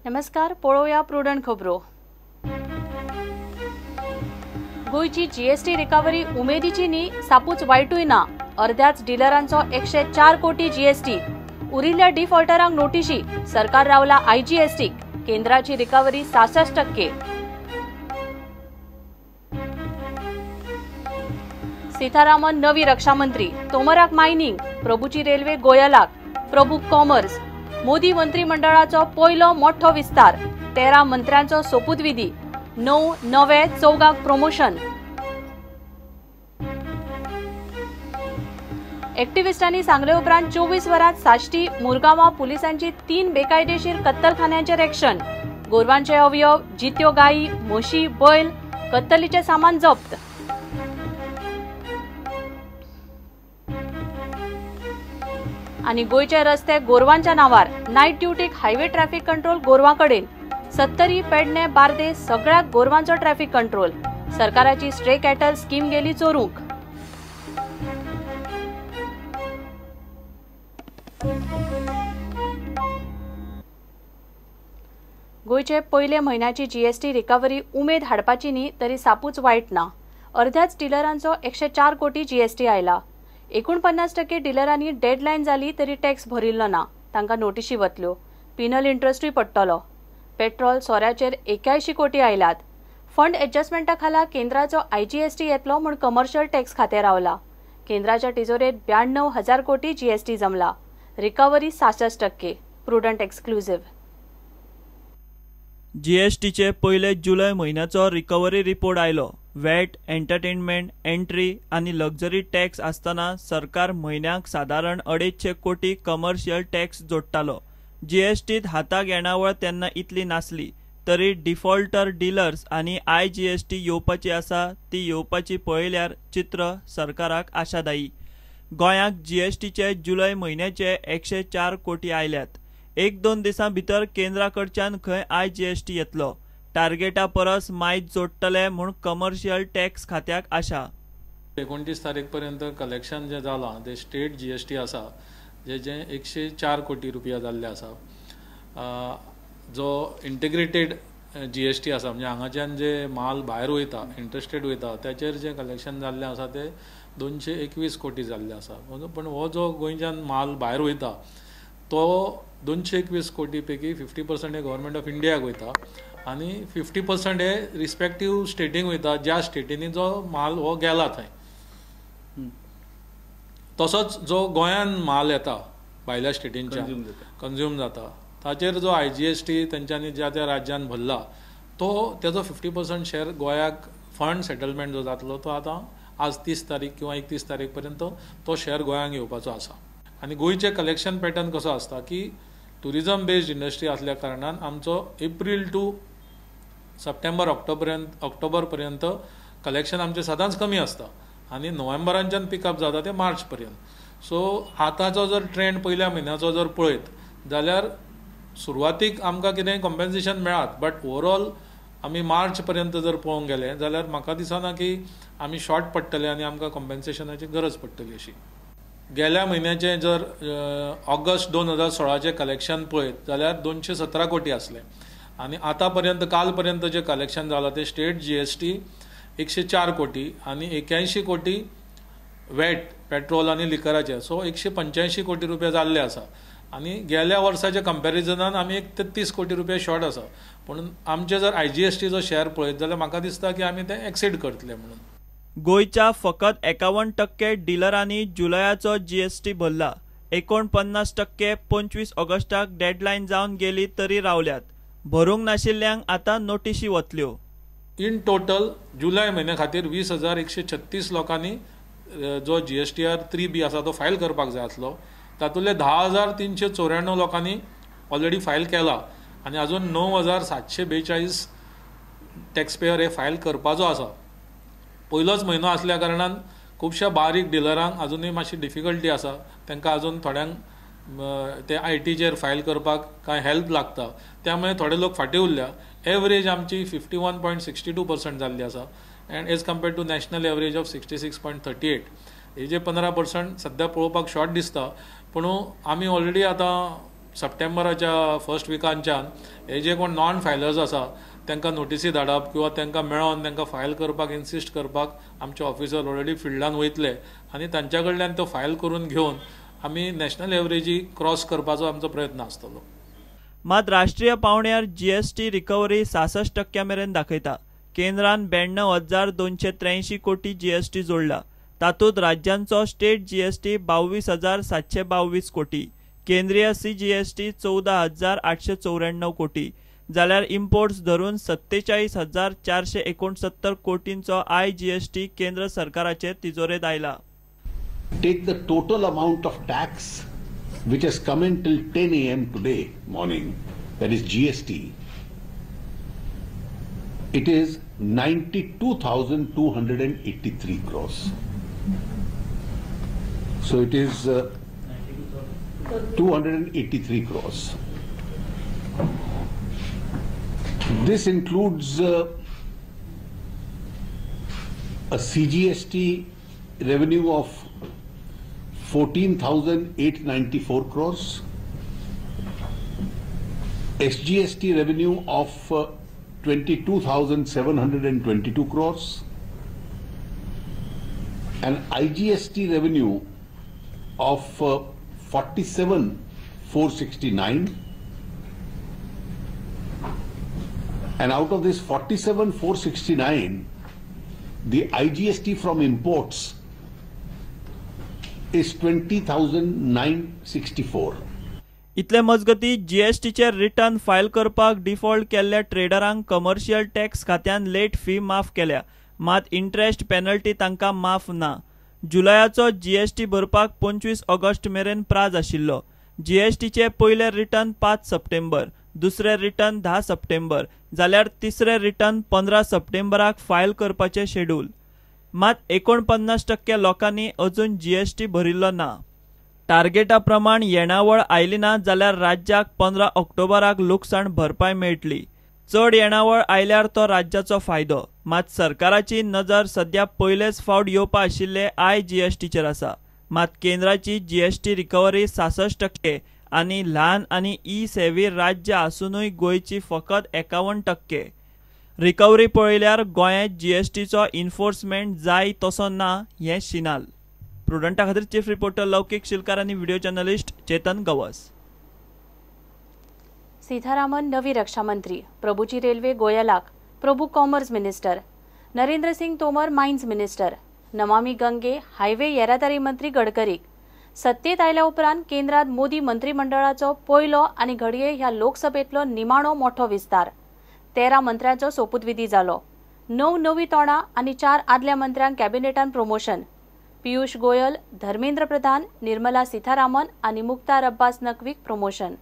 नमस्कार, पळोवया प्रुडंट खबरो. गोंयची जीएसटी रिकव्हरी उमेदीची न्ही, सापूच वायटूय ना. अर्ध्याच डिलरांचो 104 कोटी जीएसटी, उरिल्ल्या डिफॉल्टरांक नोटिशी. सरकार रावला आयजीएसटीक, केंद्राची रिकव्हरी 66%. सीतारामन नवी रक्षामंत्री, तोमराक मायनिंग, प्रभूची रेल्वे गोयलाक, प्रभू कॉमर्स. मोदी मंत्रिमंडळाचो पयलो मोठो विस्तार, 13 मंत्र्यांचो सोपूतविधी, 9 नवे 4 प्रमोशन. एक्टिविस्टांनी सांगले उपरांत 24 वरांत साश्टी मुरगांवां पुलिसांची 3 बेकायदेशीर कत्तलखान्यांचेर एक्शन. गोरवांचे अवयव, जित्यो गायी, म्हशी, बैल, कत्तलीचें सामान जप्त. आनी गोंयचे रस्ते गोरवांच्या नांवार, नायट ड्युटीक हायवे ट्रॅफिक कंट्रोल गोरवां कडेन. सत्तरी, पेडणे, बार्दे सगळ्याक गोरवांचो ट्रॅफिक कंट्रोल. सरकाराची स्ट्रे कॅटल स्कीम गेली चोरूंक. गोंयचे पयले म्हयन्याची जीएसटी रिकव्हरी उमेद हाडपाची न्ही तरी सापूच वायट ना. अर्ध्याच डिलरांचो 104 कोटी जीएसटी आयला. 49% डिलरांनी डेडलायन जाली तरी टॅक्स भरिल्लो ना, तांकां नोटिशी वतल्यो, पिनल इंट्रस्टूय पडटलो. पेट्रोल सोऱ्याचेर 81 कोटी आयल्यात. फंड एडजस्टमेंटा खाला केंद्राचो आयजीएसटी येतलो म्हूण कमर्शियल टॅक्स खातें रावला. केंद्राच्या तिजोरेंत 92,000 कोटी जीएसटी जमला. रिकव्हरी 66%. Prudent exclusive. जीएसटीचे पयले जुलय म्हयन्याचो रिकव्हरी रिपोर्ट आयलो. वॅट, एंटरटेनमेंट, एंट्री आनी लक्झरी टॅक्स आसतना सरकार म्हयन्याक सादारण 250 कोटी कमर्शियल टॅक्स जोडटालो. जीएसटीत हाताक येणावळ तेन्ना इतली नासली तरी डिफॉल्टर डिलर्स आनी आयजीएसटी येवपाची आसा ती येवपाची पळयल्यार चित्र सरकाराक आशादायी. गोंयाक जीएसटीचे जुलय म्हयन्याचे 104 कोटी आयल्यात. 1-2 दिसां भितर केंद्रा कडच्यान खंय आयजीएसटी येतलो. टार्गेटा परस मायज जोडटले म्हूण कमर्शियल टॅक्स खात्याक आशा. 29 तारीख पर्यंत कलेक्शन जे जालां ते स्टेट जीएसटी आसा जें 104 कोटी रुपया जाल्ले आसा. जो इंटिग्रेटेड जीएसटी आसा म्हणजे हांगाच्यान जे माल भायर वयता, इंटरस्टेट वयता, ताचेर जे कलेक्शन जाल्लें आसा ते 221 कोटी जाल्ले आसा. पूण हो जो गोंयच्यान माल भायर वयता तो 221 कोटी पैकी 50% हे गव्हर्मेंट ऑफ इंडियाक वयता आनी 50% हे रिस्पेक्टीव स्टेटींक वयता, ज्या स्टेटींनी जो माल हो गेला थंय. तसोच जो गोंयान माल येता भायल्या स्टेटींच्यान कंज्यूम जाता ताचेर जो आयजीएसटी तेंच्यांनी ज्या त्या राज्यान भरला तो तेजो 50% शेअर गोंयाक फंड सेटलमेंट जो जातलो तो आतां आज 30 तारीख किंवा 31 तारीख पर्यंत तो शेअर गोंयांक येवपाचो आसा. आनी गोंयचें कलेक्शन पॅटर्न कसो आसता की टुरिजम बेस्ड इंडस्ट्री आसल्या कारणान आमचो एप्रील टू सप्टेंबर ऑक्टोबर पर्यंत कलेक्शन आमचें सदांच कमी आसता आनी नोव्हेंबरांच्यान पिकअप जाता ते मार्च पर्यंत. सो आतांचो जर ट्रेंड पयल्या म्हयन्याचो जर पळयत जाल्यार सुरवातीक आमकां कितेंय कॉम्पेन्सेशन मेळत, बट ओवरऑल आमी मार्च पर्यंत जर पळोवंक गेले जाल्यार म्हाका दिसना की आमी शॉर्ट पडटले आनी आमकां कॉम्पेन्सेशनाची गरज पडटली अशी. गेल्या म्हयन्याचें जर ऑगस्ट 2016चें कलेक्शन पळयत जाल्यार 217 कोटी आसलें आनी आतां पर्यंत काल पर्यंत जें कलेक्शन जालां तें स्टेट जीएसटी 104 कोटी आनी 81 कोटी वॅट, पेट्रोल आनी लिकराचें. सो 185 कोटी रुपया जाल्ले आसा आनी गेल्या वर्साच्या कंपॅरिजनान आमी एक 33 कोटी रुपया शॉर्ट आसा. पूण आमचे जर आयजीएसटीचो शेअर पळयत जाल्यार म्हाका दिसता की आमी तें एक्सीड करतले म्हणून. गोंयच्या फकत 51% डिलरांनी जुलयाचो जीएसटी भरला. 49% 25 ऑगस्टाक डेडलायन जावन गेली तरी रावल्यात. भरूंक नाशिल्ल्यांक आतां नोटिशी वतल्यो. इन टोटल जुलय म्हयन्या खातीर 20,136 लोकांनी जो जीएसटीआर 3B आसा तो फायल करपाक जाय आसलो, तातूंतले 10,394 लोकांनी ऑलरेडी फायल केला आनी अजून 9,742 टॅक्सपेयर हे फायल करपाचो आसा. पयलोच म्हयनो आसल्या कारणान खुबश्या बारीक डिलरांक अजुनूय मातशी डिफिकल्टी आसा, तांकां अजून थोड्यांक ते आयटीचेर फायल करपाक कांय हेल्प लागता, त्यामुळे थोडे लोक फाटीं उरल्या. एवरेज आमची 51.62% जाल्ली आसा and as compared to national average of 66.38. हे जे 15% सद्या पळोवपाक शॉर्ट दिसता, पूण आमी ऑलरेडी आतां सप्टेंबराच्या फर्स्ट विकांच्यान हे जे कोण नॉन फायलर्स आसा तांकां नोटिसी धाडप किंवा तांकां मेळोन तांकां फायल करपाक इन्सिस्ट करपाक आमचे ऑफिसर ऑलरेडी फिल्डान वयतले आनी तांच्या कडल्यान तो फायल करून घेवन आमी नॅशनल एवरेजी क्रॉस करपाचो आमचो प्रयत्न आसतलो. मात राष्ट्रीय पावंड्यार जीएसटी रिकव्हरी 66% मेरेन दाखयता. केंद्रान 92,283 कोटी जीएसटी जोडला. तातूंत राज्यांचो स्टेट जीएसटी 22,722 कोटी, केंद्रीय सीजीएसटी 14,894 कोटी, जाल्यार इम्पोर्ट्स धरून 47,469 कोटींचो आयजीएसटी केंद्र सरकाराचे तिजोरेंत आयला. Take the total amount of tax which has come in till 10 a.m. today morning, that is GST, it is 92,283 crores. So it is 283 crores. This includes a CGST revenue of 14,894 crores, SGST revenue of 22,722 crores, and IGST revenue of 47,469. And out of this 47,469, the IGST from imports is 20,964. इतले मजगती जीएसटीचे return file करपाक default केल्ल्या ट्रेडरांक commercial tax खात्यान late fee माफ केल्या, मात interest penalty तांकां माफ ना. जुलयाचो जीएसटी भरपाक 25 ऑगस्ट मेरेन प्राज आशिल्लो. जीएसटीचे पयले रिटर्न 5 सप्टेंबर, दुसरे रिटर्न 10 सप्टेंबर, जाल्यार तिसरे रिटर्न 15 सप्टेंबराक फायल करपाचे शेड्यूल. मात 49% लोकांनी अजून जीएसटी भरिल्लो ना. टार्गेटा प्रमाण येणावळ आयली ना जाल्यार राज्याक 15 ऑक्टोबराक लुकसाण भरपाय मेळटली. चड येणावळ आयल्यार तो राज्याचो फायदो. मात सरकाराची नजर सध्या पयलेच फावट येवपा आशिल्ले आयजीएसटीचेर आसा. मात केंद्राची जीएसटी रिकव्हरी 66% आनी ल्हान आनी ई सेवी राज्य आसुनूय गोंयची फकत 51%. रिकव्हरी पळयल्यार गोंयांत जीएसटीचो इन्फोर्समेंट जाय तसो ना हें शिनाल. प्रुडंटा खातीर चीफ रिपोर्टर लौकीक शिलकार आनी व्हिडिओ जर्नलिस्ट चेतन गवस. सीतारामन नवी रक्षा मंत्री, प्रभूची railway गोयलाक, Prabhu commerce minister, Narendra Singh Tomar mines minister, Namami Gange highway येरादारी मंत्री गडकरीक. सत्तेत आयल्या उपरांत केंद्रात मोदी मंत्रिमंडळाचो पयलो आनी घडये ह्या लोकसभेतलो निमाणो मोठो विस्तार. 13 मंत्र्यांचो सोपूतविधी जालो. 9 नवी तोंडां आनी 4 आदल्या मंत्र्यांक कॅबिनेटान प्रमोशन. पियुष गोयल, धर्मेंद्र प्रधान, निर्मला सीतारामन आनी मुख्तार अब्बास नकवीक प्रमोशन.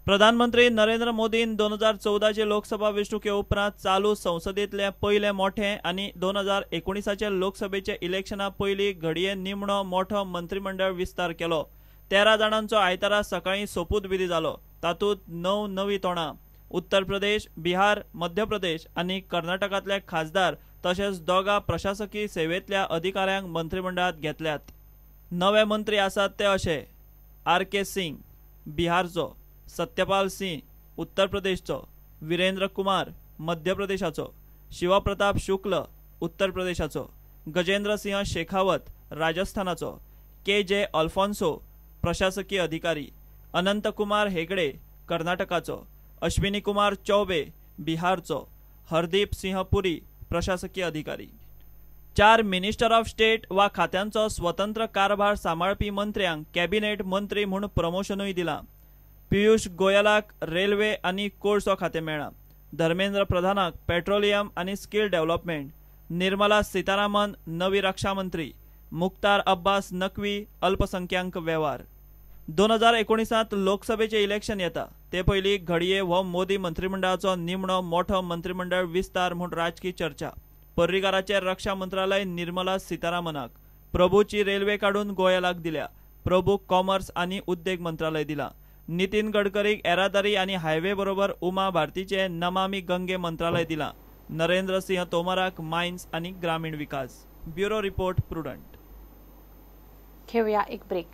प्रधानमंत्री नरेंद्र मोदीन 2014 लोकसभा वेंचणुके उपरांत चालू संसदेंतले पयले मोठे आनी 2019 लोकसभेचे इलेक्शना पयलीं घडये निमणो मोठो मंत्रिमंडळ विस्तार केलो. 13 जाणांचो आयतारा सकाळीं सोपूतविधी जालो. तातूंत 9 नवी तोंडां. उत्तर प्रदेश, बिहार, मध्य प्रदेश आनी कर्नाटकांतले खासदार तशेंच 2 प्रशासकी सेवेंतल्या अधिकाऱ्यांक मंत्रिमंडळांत घेतल्यात. नवे मंत्री आसात ते अशे: आर के सिंग बिहारचो, सत्यपाल सिंह उत्तर प्रदेशचो, वीरेंद्र कुमार मध्य प्रदेशाचो, शिवप्रताप शुक्ल उत्तर प्रदेशाचो, गजेंद्र सिंह शेखावत राजस्थानाचो, के जे अल्फोन्सो प्रशासकीय अधिकारी, अनंत कुमार हेगडे कर्नाटकाचो, अश्विनी कुमार चौबे बिहारचो, हरदीप सिंह पुरी प्रशासकीय अधिकारी. 4 मिनिस्टर ऑफ स्टेट वा खात्यांचो स्वतंत्र कारभार सांबाळपी मंत्र्यांक कॅबिनेट मंत्री म्हूण प्रमोशनूय दिलां. पियुष गोयलाक रेल्वे आनी कोळसो खातें मेळ्ळां. धर्मेंद्र प्रधानाक पेट्रोलियम आनी स्किल डेव्हलपमेंट, निर्मला सीतारामन नवी रक्षा मंत्री, मुख्तार अब्बास नकवी अल्पसंख्याक वेव्हार. 2019 लोकसभेचें इलेक्शन येता ते पयलीं घडये हो मोदी मंत्रिमंडळाचो निमणो मोठो मंत्रिमंडळ विस्तार म्हूण राजकी चर्चा. पर्रीकाराचें रक्षा मंत्रालय निर्मला सीतारामनाक, प्रभूची रेल्वे काडून गोयलाक दिल्या, प्रभूक कॉमर्स आनी उद्देग मंत्रालय दिलां, नितीन गडकरीक येरादारी आनी हायवे बरोबर उमा भारतीचें नमामी गंगे मंत्रालय दिलां, नरेंद्र सिंह तोमराक मायन्स आनी ग्रामीण विकास. Bureau report, Prudent. घेऊया एक ब्रेक.